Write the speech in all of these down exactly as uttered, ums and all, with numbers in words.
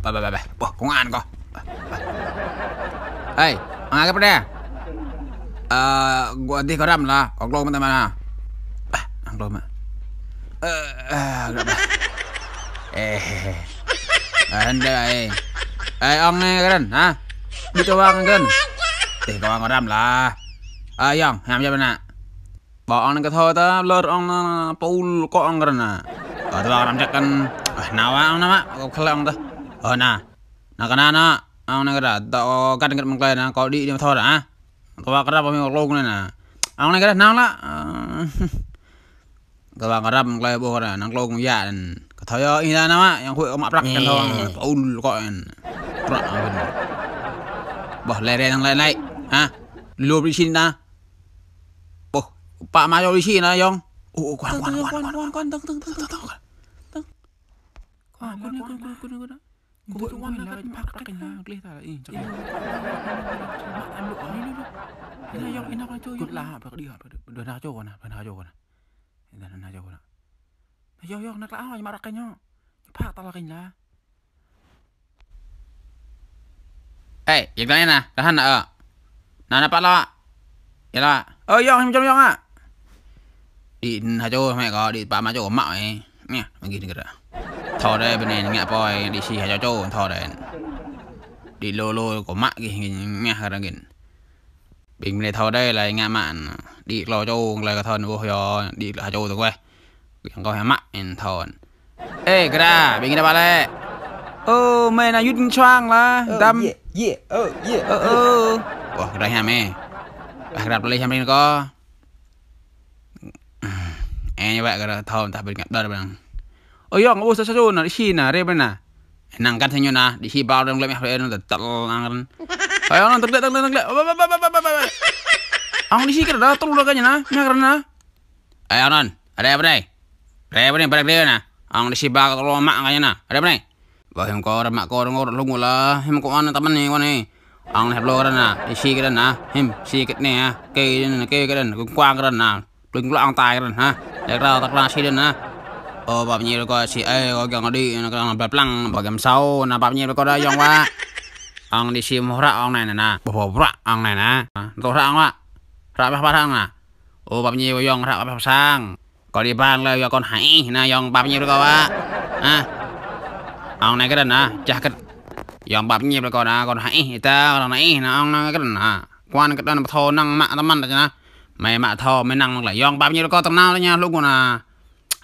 Bah, bah, bah, bah. Boh, kông an kâo. Bah, bah. Hei, hăng ai kơ pơđe? Ơ, gua dih kơ răm lah, kâo glông mă tơmă. Bah, hăng glông mă. Ơ, ơ, glông mă. Ơ, ơ, hơnđe, ơ. Ơ, ong anai kơ răm, hă? Dih kơ wang kơ răm. Dih kơ wang kơ răm lah. Ơ, yŏng, hiam yap anai. Ƀơ ong anai kơ thâo tơ, lơr ong anai, pul kơ ong kơ răm anai. Ơ, tơ ƀơ ong răm čăk kăn. Ơ, nao wă ong nao wă, kơ khăl ong tơ. Ơ, nao. Nao kơ nao nao. Ong anai kơ răm, tơ găn găn mơ̆ng klei nao, kâo đĭ đĭ mă thâo răm, hă? Tơ ƀơ kơ răm, ƀơ mơ̆ng klông anai nao. Ong anai kơ răm, nao lah. Ơ. Kơ ƀơ kơ răm mơ̆ng klei ƀuh kơ răm, nao klông yă anai. Kơ thâo yơh, ih nao nao wă, yŏng huĭ kơ mă prăk kăn thâo. Pul kơ ong. Prăk ong. Boh, lĕ rĕ nao lĕ lĕ. Hă? Lu bri sin nao. Ôh, pă mă yŏng đĭ si nao yŏng. Ôh, ôh, kuan, kuan, kuan, kuan, kuan, kuan, tơ̆ng, tơ̆ng, tơ̆ng, tơ̆ng, tơ̆ng. Kuan, kuan, kuan, kuan, kuan, kuan. Kuan, kuan, kuan, kuan, kuan, gleh ta, ih, čăk. Ih, nao yŏng, ih nao kơ čô yŏng. Kut lah, pơkă đĭ, pơkă đĭ, pơkă đĭ, pơkă đĭ, pơkă đĭ, pơkă đĭ. Ih, nao, nao čô, nao. Yŏng, yŏng, nao klă, ih mă ră kơ ñu. Pă ta lah kơ ñu lah. Ê, jak tơlơi anai, rơhan nă, ơ. Nă, nă pă lŏ. Yơh lah. Ơ, yŏng, him čŏng yŏng ah. Đĭ ha čô mĕ kâo, đĭ pă mă čô mă ê. Mĕ, mă gih nơ̆ng kơ ră. Thâo đơi bơnai ngă poi, đĭ si ha čô čô, thâo đơi. Đĭ lô lô kâo mă gih, mĕ kơ ră gih. Ƀing bơnai thâo đơi lĕ ngă mă. Đĭ klâo čô, klâo kơ thâo nă ƀuh yơh, đĭ ha čô tơ kueh. Yang kâo hơmă in thon. Ê, kơ ră, ƀing gih nao pă lĕ? Ơ, mơi nao yŭt čuang lah, dăm. Ơ, yê, yê, ơ, yê, ơ, ơ. Wah, kơ ră hiam ê. Wah, kơ ră pơlih hiam rin kâo. Ê, ñu wă kơ ră thon tah ƀing ngă đơr ƀing. Ơ, yŏng, ơ, sa sa su nă, đĭ si nă, rê ƀing nă. Năng kăn thơ ñu nă, đĭ si ƀal rơ̆ng lĕ mĕ hrơi nă, tơl ang rơ̆ng. Ơ, yŏng, nă, tơl lĕ, tơl lĕ, tơl lĕ. Ơ, ƀă, ƀă, ƀă. Ong đĭ si kơ ră, tơl lĕ kơ ñu nă, mĕ kơ ră nă. Ê, ong năn, rê ƀă anai. Rê ƀă anai, ƀă anai, rê nă. Ong đĭ si ƀă kơ tơlŏ mă kơ ñu nă. Rê ƀă anai. Ƀă him kâo ră mă kâo rơngôt ră hlung la, him kâo ană tơmăn anai kâo anai. Ong anai hơblo kơ ră nă, đĭ si kơ ră nă, him si kơ anai ah, kơ anai, kơ kơ ră nă, kơ kuang kơ ră nă. Plung plŏ ong tai kơ ră nă, hă. Lĕ kơ ră ta kơ ră si ră nă. Ơ, pap ñi ră kâo si, ê, kâo kiăng đĭ, nă kơ ră nă ƀlĕ plăng, ƀă găm sau, nă pap ñi ră kâo đa yŏng wă. Ong đĭ si mơ̆ hră ong anai nă, nă. Ƀuh ƀuh hră ong anai nă. Tơl hră ong wă. Hră ƀah ƀah hră ong nă. Ơ, pap ñi wă yŏng hră ƀah ƀah sang. Kâo đĭ ƀang lĕ yua kơ ih nă, yŏng pap ñi brơi kâo wă. Hă? Ong anai kơ ră nă, čah kơ. Yŏng pap ñi brơi kâo nă, kâo hă ih, ita, kâo hă ih nă, ong anai kơ ră nă. Kuan kơ đa nă pơthâo năng mă tơmăn ta nă. Mơi mă thâo, mơi năng mă lĕ. Yŏng pap ñi brơi kâo tơnal tơ ñu hlung kâo nă.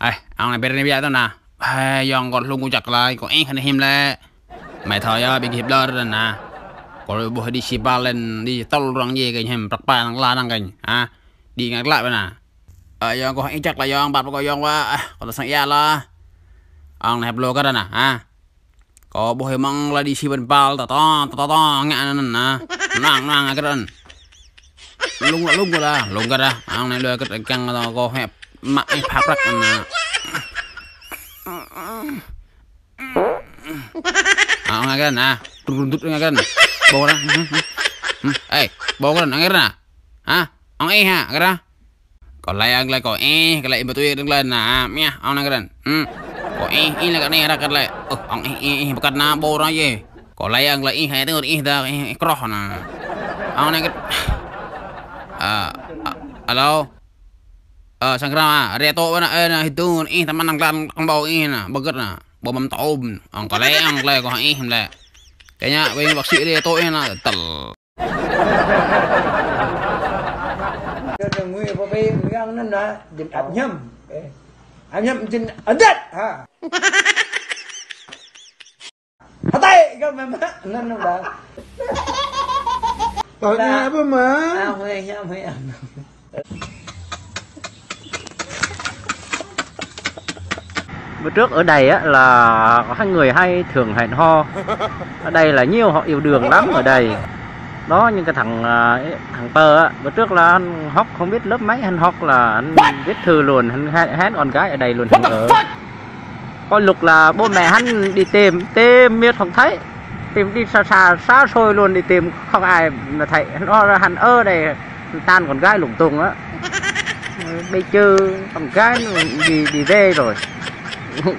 Ê, ong anai ƀĕ anai biă tơ nă. Hê, yŏng kâo hlung kâo čăk lơi, kâo ih hơnai him lĕ. Mơi thâo yơh, ƀing gih blơr ră nă. Kâo ƀuh đĭ si ƀă lĕ, đĭ tơl răng yê kơ him, prăk pa năng la năng kơ. Hă? Đĭ ngă klă ƀă nă. Ơ, yŏng kâo ih čăk lah yŏng, pap kâo yŏng wă, ah, kâo tơ sang ia lah. Ong anai hơblo kơ ră nă, hă? Kâo ƀuh hơmăng lah đĭ si ƀăn ƀal, tơ tơ, tơ tơ, ngă anŭn nă. Nang, nang, kơ ră nă. Lung, lung kơ lah, lung kơ ră. Ong anai đuaĭ kơ ră kăng tơ kâo hĕp mă ih pha prăk nă. Ong anai kơ ră nă. Trun trun trun kơ ră nă. Ƀu kơ ră. Ê, ƀu kơ ră nă, kơ ră nă. Hă? Ong ih hă, kơ ră. Kâo lĕ ong lĕ kâo ih, kâo lĕ ih ƀu tui đơ̆ng lĕ nă, mĕ, ong anai kơ ră. Hm. Kâo ih, ih lĕ kơ anai ră kơ lĕ. Ơ, ong ih, ih, ih, pơkăt nă, ƀu ră yê. Kâo lĕ ong lĕ ih, hai tơngơ̆ ih ta, ih, ih, kroh nă. Ong anai kơ. Ơ, ơ, alo. Ơ, sang kơ ră, rê tŏ ƀă nă, ơ, nă, hơdôm, ih, tơmăn năng klăn, kăng ƀâo ih nă, ƀu kơt nă. Ƀu măm tŏm. Ong kâo lĕ ong lĕ kâo ih lĕ. Kơ ñu, ƀing bác sĩ rê tŏ ih nă, tơl. Cho nên người có cái miệng nó là dính áp nhầm. Áp nhầm dính áp đặt hả? Hả tay, cái mà, mà, nó, nó đã. Tao đã. Nhà apa, mà? À, huê, hiam, huê. Bữa trước ở đây á, là có hai người hay thường hẹn hò. Ở đây là nhiều họ yêu đương lắm ở đây. Đó, những cái thằng, à, thằng Pơ á, bữa trước là anh học không biết lớp mấy, anh học là anh viết thư luôn, anh hẹn, hẹn con gái ở đây luôn, anh ở. Có lúc là bố mẹ anh đi tìm, tìm miệt không thấy, tìm đi xa xa, xa xôi luôn đi tìm, không ai mà thấy. Anh ở, anh ở đây, tan con gái lung tung á. Bây giờ con gái nó đi, đi về rồi,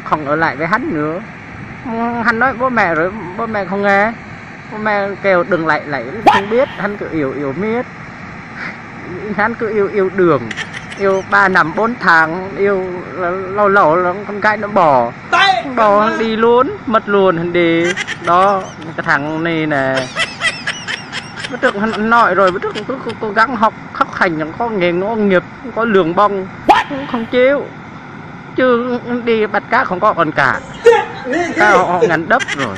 không ở lại với anh nữa. Ừm, Hăn nói bố mẹ rồi, bố mẹ không nghe. Bố mẹ kêu đừng lạy lạy, không biết, Hăn cứ yêu yêu miết. Hăn cứ yêu yêu đương, yêu ba năm bốn tháng, yêu là lâu lâu là con gái nó bỏ. Bỏ Hăn đi luôn, mất luôn Hăn đi. Đó, cái thằng này nè. Bữa trước Hăn nói rồi, bữa trước cứ, cứ cố gắng học, học hành, không có nghề, không có nghiệp, không có lương bông. Không chịu. Chứ đi bắt cá không có con cá. Cá họ, họ ngăn đập rồi.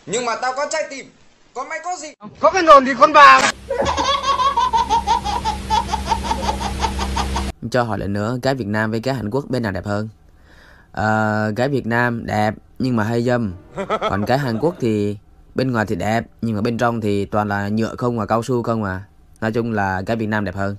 Nhưng mà tao có trái tim. Còn mày có gì? Có cái nồn thì con bà. Cho hỏi lại nữa, gái Việt Nam với gái Hàn Quốc bên nào đẹp hơn? Ờ, gái Việt Nam đẹp nhưng mà hơi dâm. Còn gái Hàn Quốc thì bên ngoài thì đẹp nhưng mà bên trong thì toàn là nhựa không mà, cao su không mà. Nói chung là gái Việt Nam đẹp hơn.